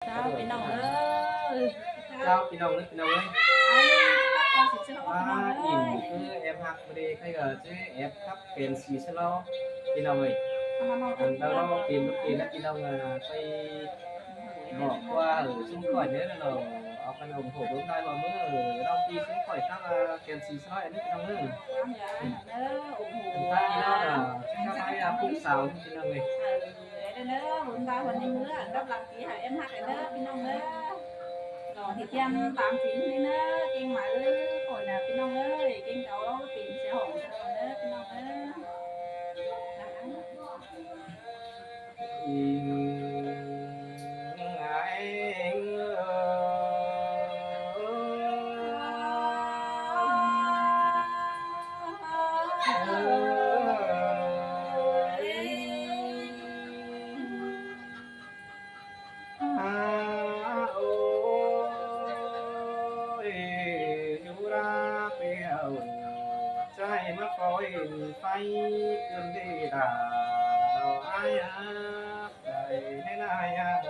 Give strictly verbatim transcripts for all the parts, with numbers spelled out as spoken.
Chào ꞌpi ꞌnọng ơi. Chào ꞌpi ꞌnọng ơi, ꞌpi ꞌnọng ơi. Ai, khắp con xin chào ꞌpi ꞌnọng ơi. Im ꞌcứ em ꞌhặc bri khay gơ chứ em khắp kén xí sơ lo ꞌpi ꞌnọng ơi. Ăn đau lo kén ꞌpi ꞌnọng ơi, khay bók ꞌva ở xung khỏi nữa nó, au khăn ủng hộ bớng tai ꞌva ꞌmứ ở đau ꞌpi xung khỏi khắp kén xí sơ lo nữa ꞌpi ꞌnọng ơi. Ăn ta ꞌpi ꞌnọng ơi, chắc chắn ai ꞌpứng sao ꞌpi ꞌnọng ơi. Ê, đe ꞌnớ, bún ba huân ꞌnưng ꞌmứa, đắp lăng ký hả em ꞌhặc ꞌnớ, ꞌpi ꞌnọng ꞌnớ. Lỏ thì tiêm tám chín đi ꞌnớ, kinh mái ơi, khỏi nả ꞌpi ꞌnọng ơi, kinh cáo tỉnh sẽ hỏng sẽ hỏng ꞌnớ, ꞌpi ꞌnọng ꞌnớ. Ing ai ing ơ. A ôi, du ra pèo, ꞌchái ꞌmá phói phay, ưn đi đà, đò ai a, đảy hên ai a.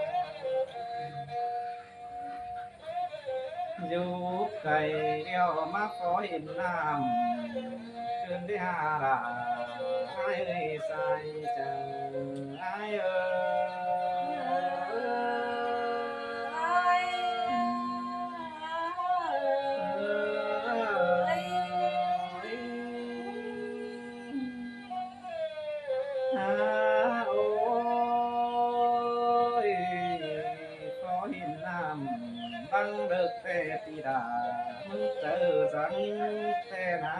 Dú cay ꞌlẹo ꞌmá phói ꞌnặm, ưn đi ha đà, ai ơi, sai chăng ai ơi. A ôi, phói ꞌnặm băng đớc té ꞌpi đà, ꞌmứng chaư dăng té nả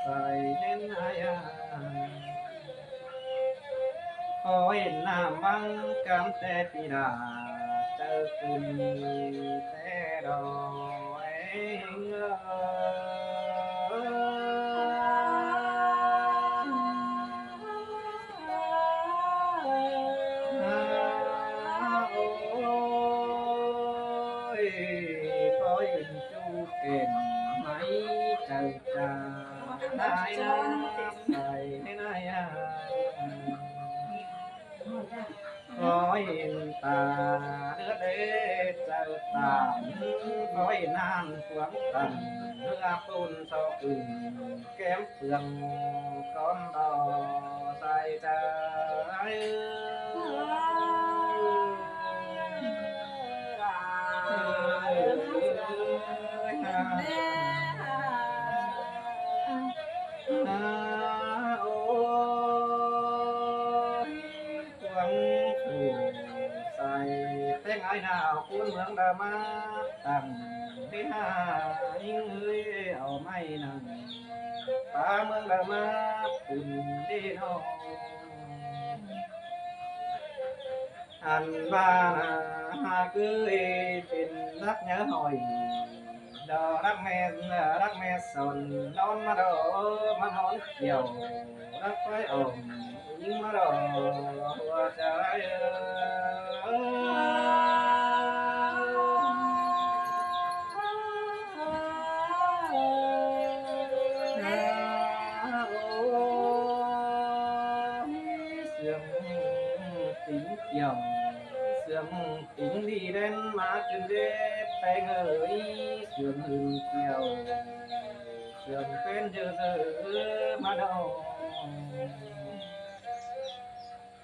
sai hên ai a. Phói ꞌnặm băng căm té ꞌpi đà, chaư cun té đò ê ơ. A ôi, phói ꞌchư kén mai chaư chả, ai nả sai hên ai a. Phói ta đứa đế chaư tản, phói ꞌnặm khuang tản, ꞌhứa ꞌpun so ưn kém phượng con đò sai chăng ai ơi. A ôi, khuang phủ sai téng ai nả ꞌcốn ꞌmướng đa ꞌmá tẳng đi ha, inh ơi, au ꞌmạy nẳng pá ꞌmướng đa ꞌmá tứn đi ꞌnọ. Ăn ꞌva nả ha ꞌcứ ê pên rắc nhớ hỏi, đò rắc ꞌme, rắc ꞌme son, ꞌnón ꞌmá đò ꞌmá ꞌnón kiẻo, rắc phói ỏm, inh ꞌmá đò hua chaư ơi. Sương tính kiẻo, sương tính đi đến má chun đế, peng ơi, sương hưn kiẻo, sương pên dơ dơ má đò.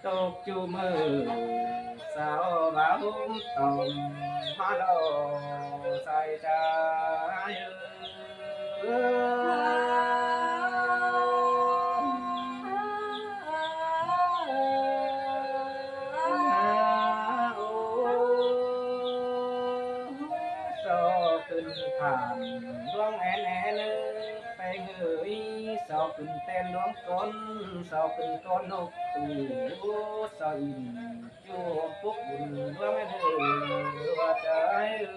Tốc chu mơ sao bá hôm tòm má đò sai chăng ai ơi. So khửn thản luông én én, peng ơi, so khửn ten luông cốn, so khửn cốn ꞌnộc tủ, so ỉn chu phúc bun luông én ơi, hua chaư ơi.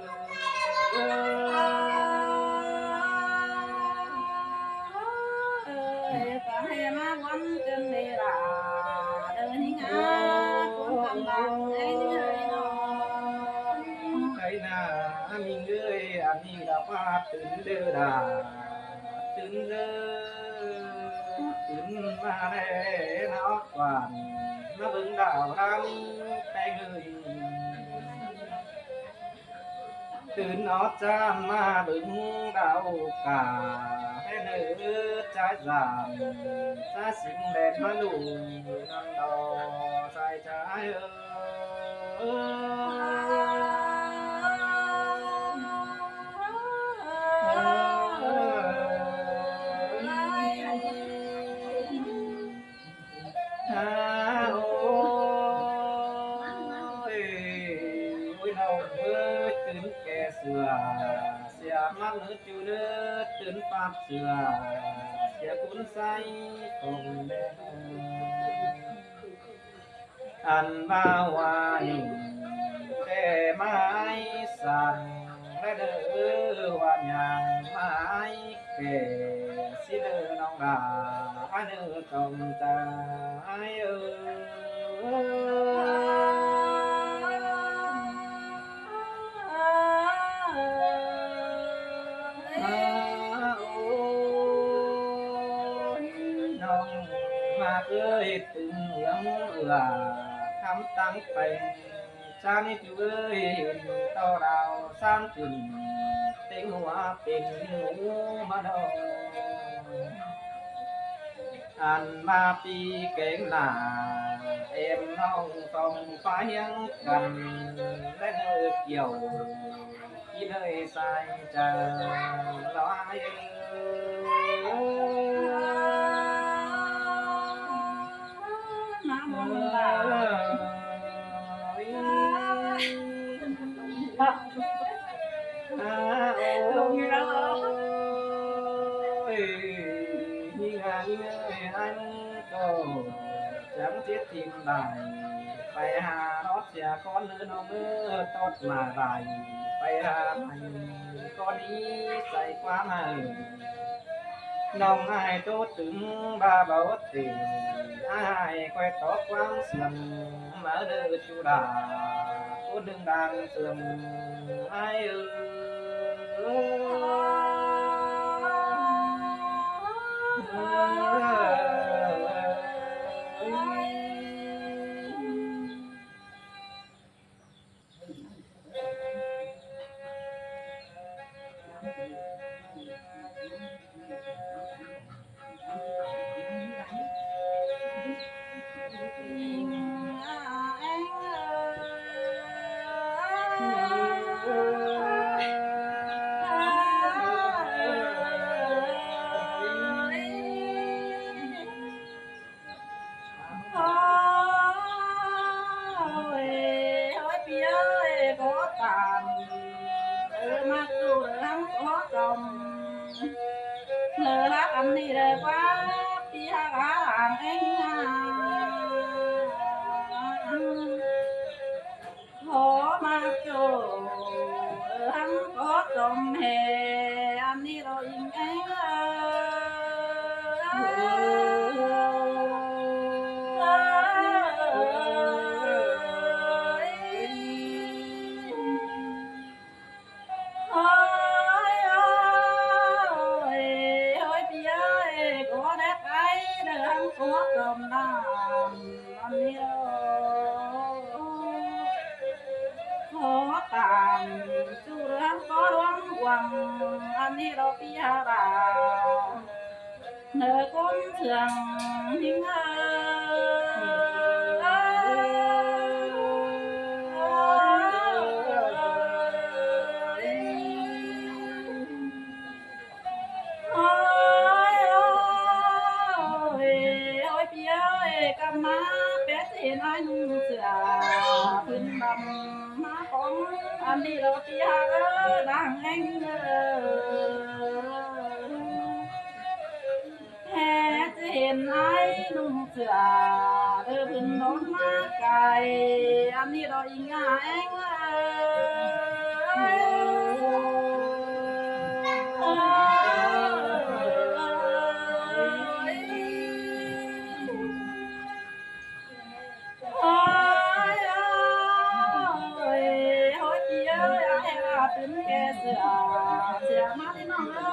Ơi, có hè má quán cơn đi là đơ hính á, cuốn cơn bạc ấy như hơi nó. Cái nả ꞌmí ơi, ăn đi là pá tứn đơ đà, tứn đơ, tứn ꞌmá đê nó quản, nó bưng đảo đá ꞌmí, peng ơi. Tứn ók ꞌcham ꞌmá bớng đao cả, ꞌhế ꞌnớ ꞌchái dản, ꞌchái sính đen ꞌmá ꞌlụk, ꞌnặn đo sai ꞌchái ơi. À, ôi, ôi, ꞌnọng ơi, tứn ké sửa, sia ꞌmắn ꞌnớ ꞌchu ꞌnớ, tứn pap sửa, sia cún sáy phông đen. Ăn ꞌmá ꞌhua ꞌnhính ké ꞌmá ái săng, ꞌlé đơ ꞌhua nhang ꞌmá ái kẻ, ꞌsí đơ ꞌnọng đa, ái ꞌnớ tỏm ta, ái ơi. À, ôi, ꞌnọng ꞌmá ới, tứn ưn ưa, khắm tẳng pay, ꞌchá ꞌnị ꞌchu ới, hên ꞌto đao ꞌsán tứn, têng ꞌhua pên ꞌnụ ꞌmá đo. Ăn ꞌmá pi kéng nả, em ꞌnọng tỏm phá ꞌhiếng căn, ꞌlé ꞌnớ kiẻo, ꞌnị ꞌnới sai chaư, ꞌló ái ơi. Nam mô Đà. À, ôi, ꞌnị ngà ꞌnị ơi, ăn ꞌcọ chắng chết thím đảy, pay ha tót sia ꞌcốn ꞌnớ ꞌnọng ới, tót ꞌmá đảy, pay ha đảy, ꞌcốn ꞌnị sai ꞌquám hảư. ꞌNọng ải ꞌtố tứn ba báu tỉ, ải ꞌquái tó ꞌquám siêng, ꞌmá đơ ꞌchu đa, ꞌcốn đương đang siêng, ải ơi. Ôi, ôi, pi ơi, có tạm, ơ, ꞌmá ꞌchu ꞌnớ ꞌhắng có tỏm, ꞌnớ ꞌhặc ăn ꞌnị ꞌlới ꞌquá, pi ꞌhặc ꞌhá lăng ꞌéng à. Hô ꞌmá ꞌchu, ơ, ꞌhắng có tỏm ꞌhế, ăn ꞌnị ꞌló inh ꞌéng ơ. Ôi, ôi, ôi, pi ơi, có đéc ái, đơ ꞌhắng có tỏm đam, ăn ꞌnị ꞌló. Có tạm, ꞌchu ꞌlới ꞌhắng có ꞌluống uang, ăn ꞌnị ꞌló pi ha đa. ꞌNớ ꞌcốn siêng ꞌhính ơi. Ôi, ôi, ôi, pi ơi, ꞌcắm ꞌmá pét hên ái ꞌnung sửa, phưn đăm ꞌmá cóng, ăn ꞌnị ꞌló pi ha đa đang ꞌéng ơ. Hé ꞌchí hên ái ꞌnung sửa, đơ phưn đón ꞌmá cai, ăn ꞌnị ꞌló inh ꞌa ꞌéng ơ. Ôi, ôi, ôi, pi ơi, ải ꞌhặc tứn ké sửa, sia ꞌmá ꞌnị ꞌnọng ơ,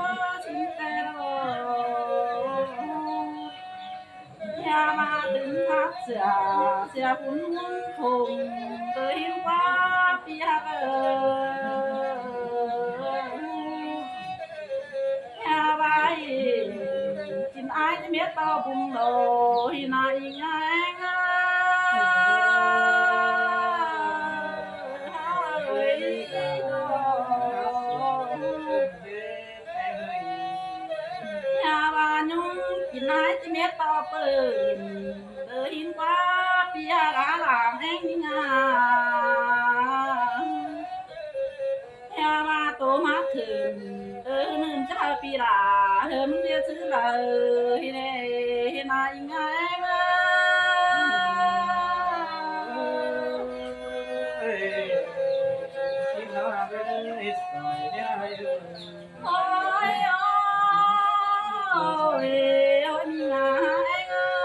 sính ké ꞌló. Sia ꞌmá tứn ꞌhặc sửa, sia phun ꞌhún phông, ꞌtơ ꞌhính ꞌquá pi ꞌhặc ơ. bung đô hi na ing eng ơi. Nhà ba nhung kin nai ti mét to pơn, đơ hin qua pia gá làng eng ngà. Hê ma tô ma khửn, ơ, nưng cha pi la, hơm lia chư la, hi nê, hi na ing ai ma. Ôi, ôi, ôi, mi na eng ơi.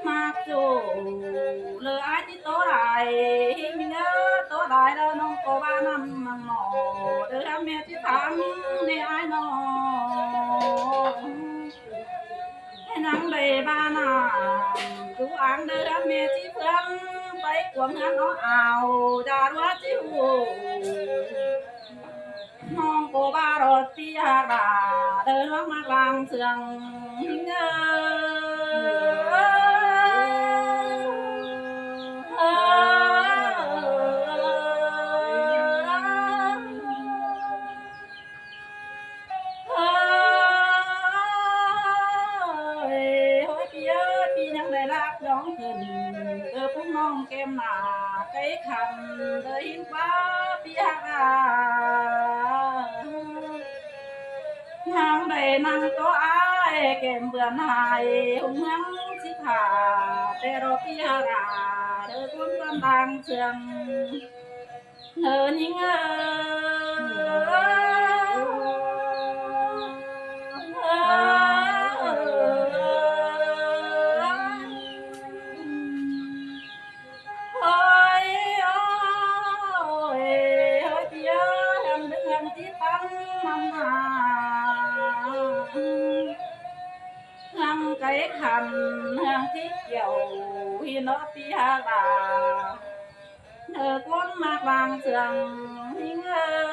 Mác ꞌchụ ꞌlơ ai ꞌchí ꞌtố đai, ꞌmí ꞌngớ ꞌtố đai ꞌlơ ꞌnọng ꞌcọ ꞌva ꞌnặm ꞌmặc ꞌmó, đơ ꞌhăm ꞌmẹ ꞌchí thắng ꞌnị ai ꞌnọng. ꞌHê ꞌnăng đảy ꞌva ꞌnặm, dú áng đơ ꞌhăm ꞌmẹ ꞌchí ꞌphướng, pay cuông ꞌhướn ó ao, da ꞌlúa ꞌchí hủ. ꞌNọng ꞌcọ ꞌva ꞌlọt ꞌpi ꞌhặc đa, đơ ꞌnọng ꞌmặc lăng sương. Ôi, ôi, pi ơi, pi ꞌnhắng đảy lác dóng khửn, ơ, phúk ꞌnọng kem nả, cáy khăn, đơ hin ꞌva pi ꞌhặc đa. ꞌNhắng đảy ꞌnăng ꞌtố ai, kem bươn hai, hung ꞌhướng síp hả, ꞌtẹ ꞌlọt pi ꞌhặc đa, đơ ꞌcốn ꞌcốn lăng sương. Ơ, ꞌnhính ơi. Ôi, ôi, ôi, pi ơi, ꞌhăng đương ꞌhăng tí tăm ꞌmắn hả. ꞌHăng cáy khăn, ꞌhăng tí kiẻo, hi ꞌnọ pi ꞌhặc đa. Đơ ꞌcốn ꞌmặc lăng sương ꞌnhính ơi.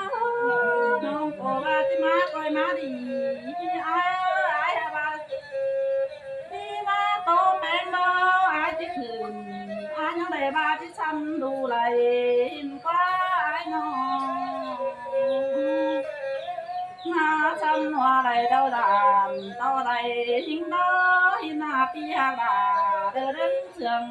ꞌNọng ꞌcọ ꞌva ꞌchí ꞌmá ꞌcoi ꞌmá đi, ai, ai, ai ꞌva. ꞌMí ꞌmá ꞌtố ꞌpéng ꞌnọ, ai ꞌchí khửn, ai ꞌnhắng đảy ꞌva ꞌchí săn đu đảy, hin ꞌquá ai ꞌnọng. ꞌMá săn ꞌhua đảy đau đản, ꞌtố đảy hin ꞌnọ, hin ꞌnạ pi ꞌhặc đa, đơ đớng sương.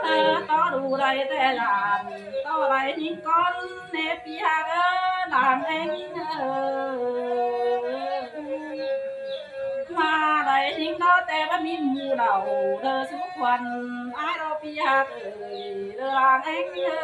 Ơ, ꞌtó đu đảy ꞌtẹ đản, ꞌtó đảy ꞌnhính ꞌcốn, ꞌnê ꞌpi ꞌhặc ơ, lăng eng ơ. ꞌMá đảy ꞌnhính ꞌtó ꞌtẹ báu ꞌmí mu đaư, đơ sú khuôn, ai ꞌlọt pi ꞌhặc ơi. Ơ, lăng eng ơ.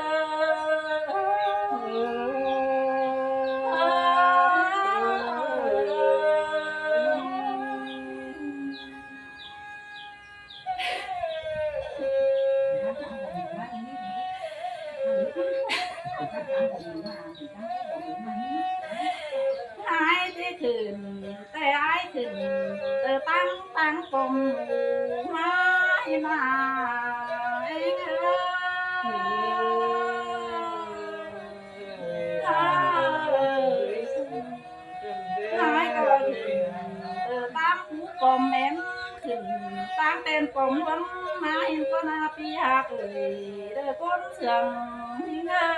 Ai ꞌchí khửn, ꞌtẹ ai khửn, ơ, tang tang pôm, ꞌmá, ꞌmá, eng ơ. Ơ, ai ꞌcọ khửn, ơ, tang pôm ꞌmen khửn, tang ꞌtên pôm ꞌluống, ꞌmá hin ꞌcốn ꞌnạ pi ꞌhặc ơi, đơ ꞌcốn sương ꞌnhính ơi.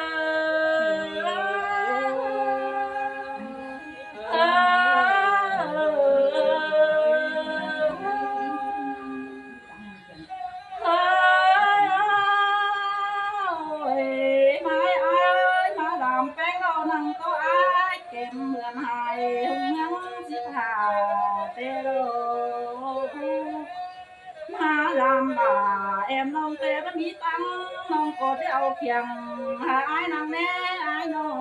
Ôi, ꞌmá ơi, ꞌmá dăm ꞌpéng ꞌlô ꞌnăng ꞌtố ai, kem bươn hai, hung ꞌhướng síp hả, ꞌtẹ ꞌlô. ꞌMá dăm ꞌva, em ꞌnọng ꞌtẹ báu ꞌmí tắng, ꞌnọng ꞌcọ ꞌchí au kiêng, hả ai ꞌnăng ꞌnê, ai ꞌnọng.